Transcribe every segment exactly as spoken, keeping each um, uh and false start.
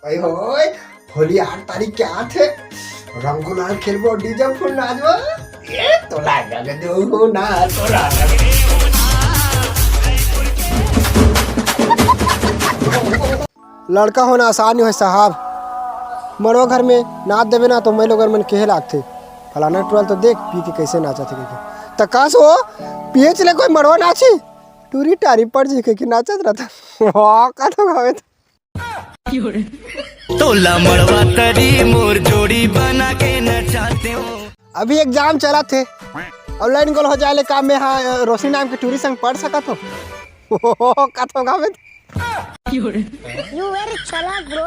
अई होय, होली आठ तारीख के आत हे। रंग गुलाल खेलबो, डीजे फुल नाचबो। ए, तोला रंग देहूं ना, तोला रंग देहूं ना। लड़का होना आसान नहीं होय साहब। मड़वा घर में नाच देबे ना तो मैं लोगन मन केहे लागथे, "फलाना टुरा ल तो देख पी के कैसे नाचत हे," कहिके। त का सो पिए चले कोई मड़वा नाची, टूरी टारी पड़ जी कहिके नाचत रहता। वाह, का तो गावे त। तोला मड़वा तरी मोर जोड़ी बना के नचाते हो। अभी एग्जाम चलत हे, अउ लाइन गोल हो जाए ले का मैं हा रोशनी नाम के टूरी संग पढ़ सकत हो? कथो गावे। You very chalak, bro.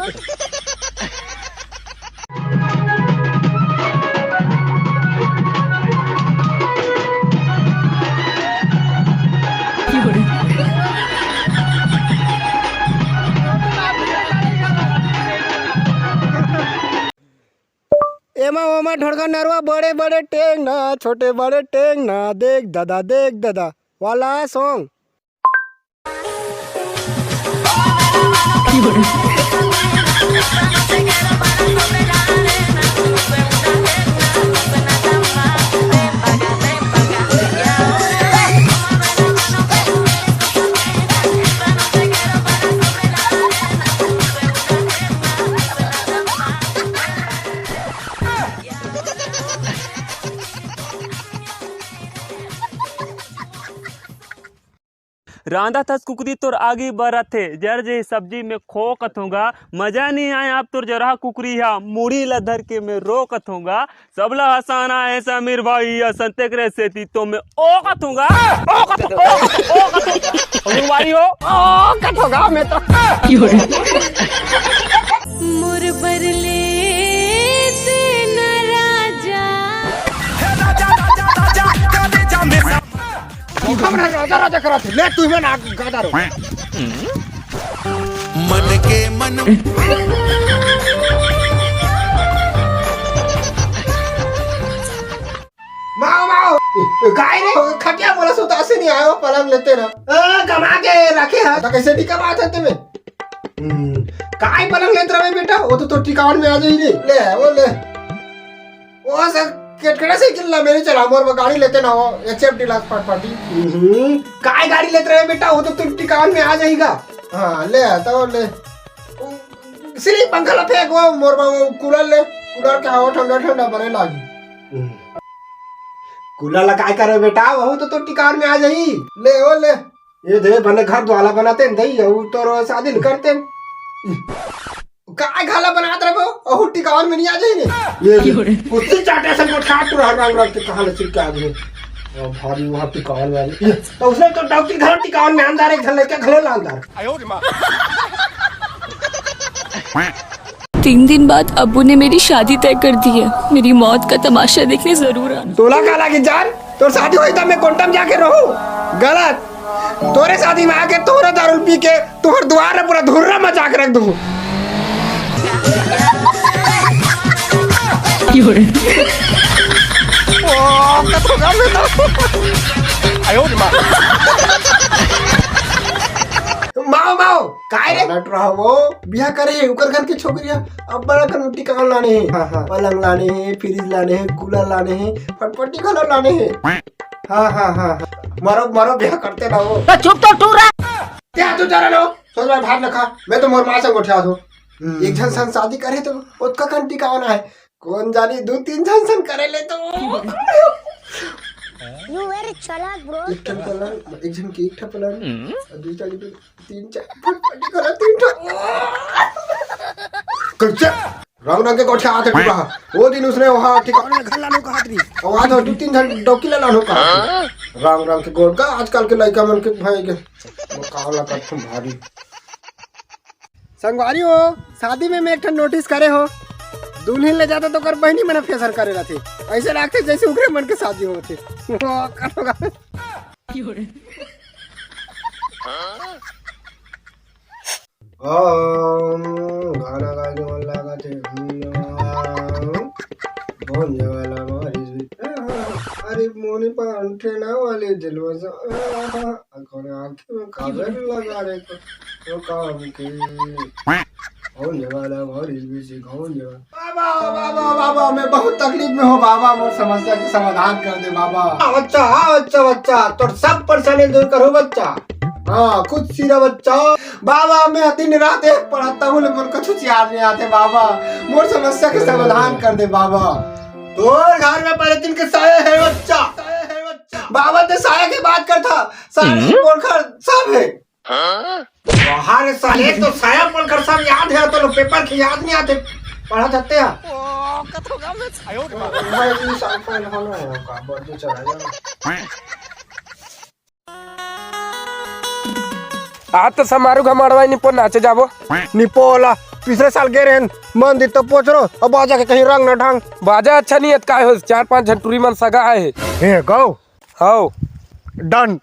एमा ओमा ढोड़गा नरवा, बड़े बड़े टेंगना, छोटे बड़े टेंगना, देख दादा, देख दादा वाला सॉन्ग। रांधा थस कुकरी तोर आगी बरत हे, जर जे सब्जी में खो कथोंगा, मजा नहीं आए आप तोर जरहा कुकरी हा, मुड़ी ला धर के मैं रो कथोंगा। सबला हसाना है समीर भाई, या संते करे सेती तो मैं ओ कथोंगा, ओ कथो, ओ कथो, ओ कथो, ओ भाई हो, ओ कथोंगा मैं तो। मोर बर ले तेना राजा। तू हमर राजा राजा करत हे। ले तू में ना गादा रो। मन के मन। माओ, माओ। काय रे? खटिया बोला सो तो असे नहीं आयो, पलंग लेते ना। आ, कमा के रखे हा। तो कैसे नहीं कमात हे तुम्हें? हम्म, काय पलंग लेत रहे बेटा? वो तो, तो टिकावन में आ जाई रे। ले, वो ले। ओ सर, केटकेटा साइकिल ला मेरे चला, मोर बर गाड़ी लेते ना हो, एचएफ डिलक्स फटफटी। हम्म, काय गाड़ी लेते रहे बेटा, वो तो तुम टिकावन में आ जाएगा। हाँ, ले, तो ले। सिली पंखा ला फेंक, वो मोर बर वो कूलर ले, कूलर के हवा ठंडा ठंडा बने लागी। हम्म। कूलर ला काय करे बेटा, वो तो, तो टिकावन में आ जाई। ले, वो ले। ये दे, बने घर द्वाला बनाते हैं, दई, वो तो रो शादी नहीं करते हैं। काय घाला बनात रहे वो? अहू टिकावन में नहीं आ जाई ने। ये क्यों रे? कुत्ती चाटे से गोठा तू रह रंग रंग के कहाँ ले सिर के आ गए? ओ भारी वहाँ टिकावन में आ गए। ये, तो उसने तो डॉक्टर घर टिकावन में अंदर एक घर लेके घलो ला अंदर। तीन दिन बाद अब्बू ने मेरी शादी तय कर दी है। मेरी मौत का तमाशा देखने जरूर आना। तोला का लागी जान? तोर शादी होई तब मैं कोंटम जाके रहूं? गलत। तोरे शादी में आके तोहरा दारू पी के तोहर दुआर ला पूरा धुर्रा मचा के रख दूं। माओ, माओ, काय रे? नट रहा वो, बियाह करे, ओकर घर के छोकरी है। अब बड़ा कन टिकावन लाने हैं। हाँ, हाँ। पलंग लाने हैं, फ्रिज लाने हैं, कूलर लाने हैं, फटफटी घलो लाने हैं। हाँ, हाँ, हाँ, हाँ। मरो, मरो, बियाह करते ना वो। तो चुप तो तू रह। क्या तू जरा लो? सोच भाई, भात न खा। मैं तो मोर माँ से गोठिया दो। हम्म। एक झन सन शादी करे तो ओतका कन टिकावन हे। कौन जानी दू तीन झन सन करे ले तो। You very chalak, bro. एक ठन पलंग, एक झन के एक ठन पलंग, हम्म। और दूसरा के तीन चार, फटफटी करे तीन ठन। कैसे? रंग रंग के गोठिया आते टुका। वो दिन उसने वहाँ टिकावन में घर लाने को कहा थी। और आज दू तीन झन डौकी ला लानो कहा थी। रंग रंग के गोठ का आजकल के लड़का मन के भाई के मुकाबला करथुम भारी। संगवारी हो, शादी में मैं एक ठन नोटिस करे हो, दुल्हन ले जाता तो ओकर बहिनी मन फेसर करे रहथे, ऐसे लागथे जैसे ओकरे मन के शादी होथे। ओम गाना गाए के मन लागत हे। भोंजे वाला बारिश भी, अरे मोनी पर अंठे ना वाले दिलवा से, अगर आंखें में काजल लगा रहे तो, तो काम की। कौन जवान है, कौन इस बीच से कौन जवान? बाबा, बाबा, बाबा, मैं बहुत तकलीफ में हूँ बाबा, मोर समस्या के समाधान कर दे बाबा। हाँ बच्चा, हाँ बच्चा, बच्चा, तोर सब परेशानी दूर करूँ बच्चा। हाँ, खुद सीधा बच्चा। बाबा, मैं दिन रात एक पढ़ता हूँ, लेकिन कुछ याद नहीं आते बाबा, मोर समस्या के समाधान कर दे बाबा। तोर घर में पहले दिन के साया है बच्चा। बाबा, ते साया के बात करथा, साया मोर घर सब है। हाँ? बाहर साले तो साया मोर घर सब याद है, तो पेपर के याद नहीं आते, पढ़ा सकते हैं। ओ, कतो गाँव में छायो रे बाबा। भाई, ये सब fan होना है आपका, बर्थडे चला जाएगा। आज तो समारू घमाड़वा निपो नाचे जाबो। निपोला, पिछले साल गे रहन, मन दी तो पोचरो, अब बाजा के कहीं रंग न ढंग। बाजा अच्छा नहीं है, काय हो, चार पांच झन टूरी मन सगा आए हे। हे गौ। हौ। Done।